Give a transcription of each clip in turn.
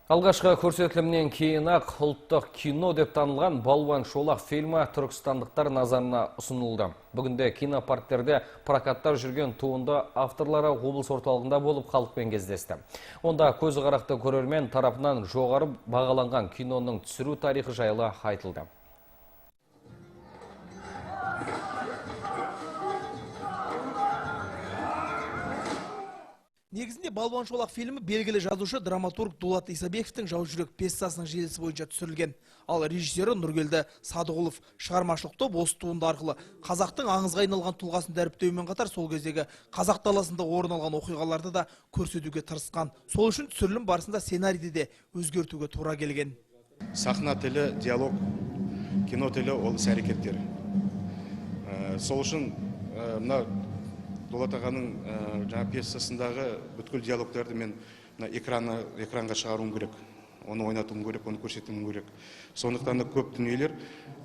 Алғашқы көрсетілімнен кейін-ақ ұлттық кино деп танылған «Балуан Шолақ» фильмі түркістандықтар назарына ұсынылды. Бүгінде кинопарктерде прокатта жүрген туынды авторлары облыс орталығында болып, халықпен кездесті. Онда көзі қарақты көрермен тарапынан жоғары бағаланған киноның түсіру тарихы жайлы айтылды. Негізінде «Балуан Шолақ» фильмі белгілі жазушы, драматург Дулат Исабековтің «Жау жүрек» пьесасының желісі бойынша түсірілген. Ал режиссері Нұргелді Садығұлов. Шығармашылық топ осы туынды арқылы қазақтың аңызға айналған тұлғасын дәріптеумен қатар, сол кездегі қазақ даласында орын алған оқиғаларды да көрсетуге тырысқан. Сол үшін түсірілім барысында сценарийді де өзгертуге тура келген. Сахна тілі диалог, кино тілі ол іс әрекеттер. Сол үшін мына Дулат ағаның жаңа пьесасындағы бүткіл диалогтарды мен мына экранға шығаруым керек, оны ойнатуым керек, оны көрсетуім керек. Сондықтан да көп дүниелер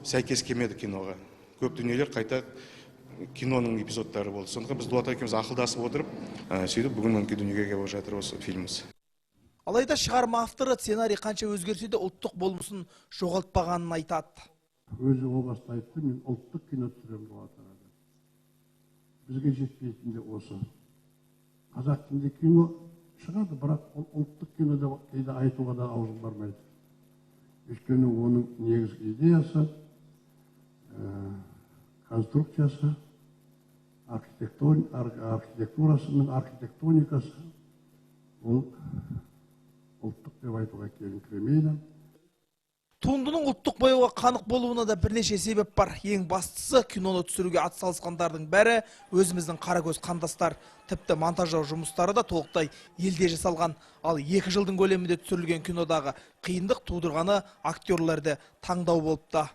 сәйкес келмеді киноға. Көп дүниелер қайта киноның эпизодтары болды. Сондықтан біз Дулат екеуміз ақылдасып отырып, сөйтіп бүгін мінекей дүниеге келіп жатыр осы фильміміз. Алайда шығарма авторы сценарий қанша өзгерсе де, ұлттық болмысын жоғалтпағанын айтады. Өзі о баста айтты, мен ұлттық кино түсіремін, Дулат аға. Бізге жетпейтін де осы. Қазақ тілінде кино шығады, бірақ ол ұлттық кино деп кейде айтуға да аузым бармайды. Өйткені оның негізгі идеясы, конструкциясы, архитектурасы мен архитектоникасы ол ұлттық деп айтуға келіңкіремейді. Туындының ұлттық бояуға қанық болуына да бірнеше себеп бар. Ең бастысы, киноны түсіруге атсалысқандардың бәрі өзіміздің қаракөз қандастар. Тіпті монтаждау жұмыстары да толықтай елде жасалған. Ал 2 жылдың көлемінде түсірілген кинодағы қиындық тудырғаны актерлерді таңдау болыпты.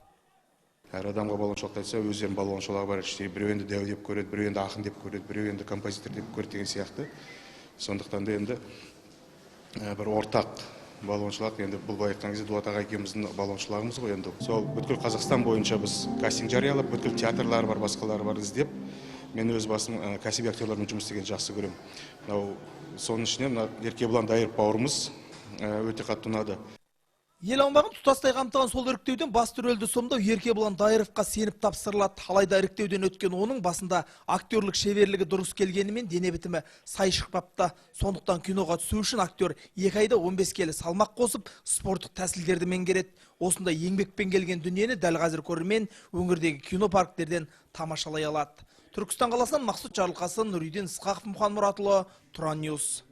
Әр адамға Балуан Шолақты айтса, өздерінің Балуан Шолағы бар іштей. Біреу енді дәу деп көреді, біреу енді ақын деп көреді, біреу енді композитор деп көреді деген сияқты. Сондықтан да енді бір ортақ Балуан Шолақ, енді бұл былай айтқан кезде Дулат аға екеуміздің Балуан Шолағымыз ғой енді. Сол бүткіл Қазақстан бойынша біз кастинг жариялап, бүткіл театрлар бар, басқалары бар іздеп, мен өз басым кәсіби актерлармен жұмыс істегенді жақсы көремін. Мынау соның ішінен мына Еркебұлан Дайыров бауырымыз өте қатты ұнады. Ел аумағын тұтастай қамтыған сол іріктеуден басты рөлді сомдау Еркебұлан Дайыровқа сеніп тапсырылады. Алайда іріктеуден өткен оның басында актерлік шеберлігі дұрыс келгенімен, дене бітімі сай шықпапты. Сондықтан киноға түсу үшін актер 2 айда 15 келі салмақ қосып, спорттық тәсілдерді меңгереді. Осындай еңбекпен келген дүниені дәл қазір көрермен өңірдегі кинопарктерден тамашалай алады. Түркістан қаласынан Мақсұт Жарылқасын, Нұридин Ысқақов, Мұхан Мұратұлы, Тұран Ньюс.